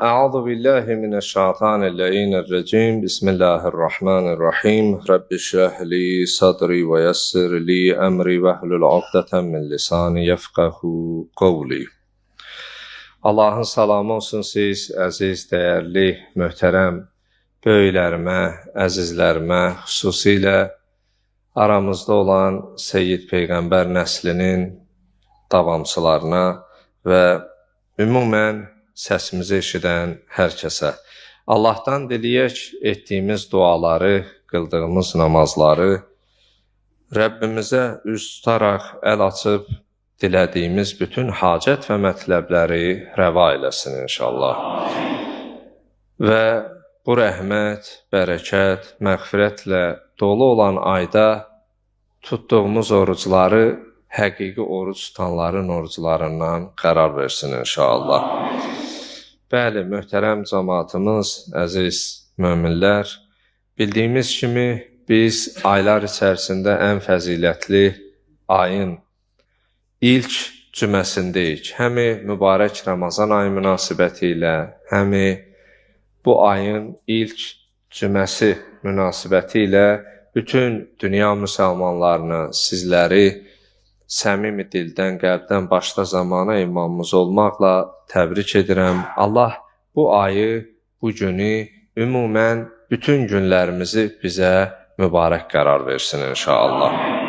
Euzu billahi mineşşeytanirracim. Bismillahirrahmanirrahim. Rabbi şrah li sadri ve yessir li emri ve hlul uqdeten min lisani yefqahu qavli. Allahın salamı olsun siz əziz, dəyərli, möhtərəm böyüklərimə, əzizlərimə, xüsusilə aramızda olan Seyyid Peyğəmbər nəslinin davamçılarına və ümumən səsimizi eşidən hər kəsə. Allahdan diləyək etdiyimiz duaları, qıldığımız namazları Rəbbimizə üz tutaraq əl açıb dilədiyimiz bütün hacət və mətləbləri rəva eləsin inşallah. Və bu rəhmət, bərəkət, məğfirətlə dolu olan ayda tutduğumuz orucları həqiqi oruc tutanların oruclarından qərar versin inşallah. Bəli, möhtərəm cəmaatımız, əziz möminlər, bildiyimiz kimi biz aylar içərisində ən fəzilətli ayın ilk cüməsindəyik. Həmi mübarək Ramazan ayı münasibəti ilə, həmi bu ayın ilk cüməsi münasibəti ilə bütün dünya müsəlmanlarını, sizləri səmimi dildən, qəlbdən başda zamana imamımız olmaqla təbrik edirəm. Allah bu ayı, bu günü, ümumən bütün günlərimizi bizə mübarək qərar versin inşallah.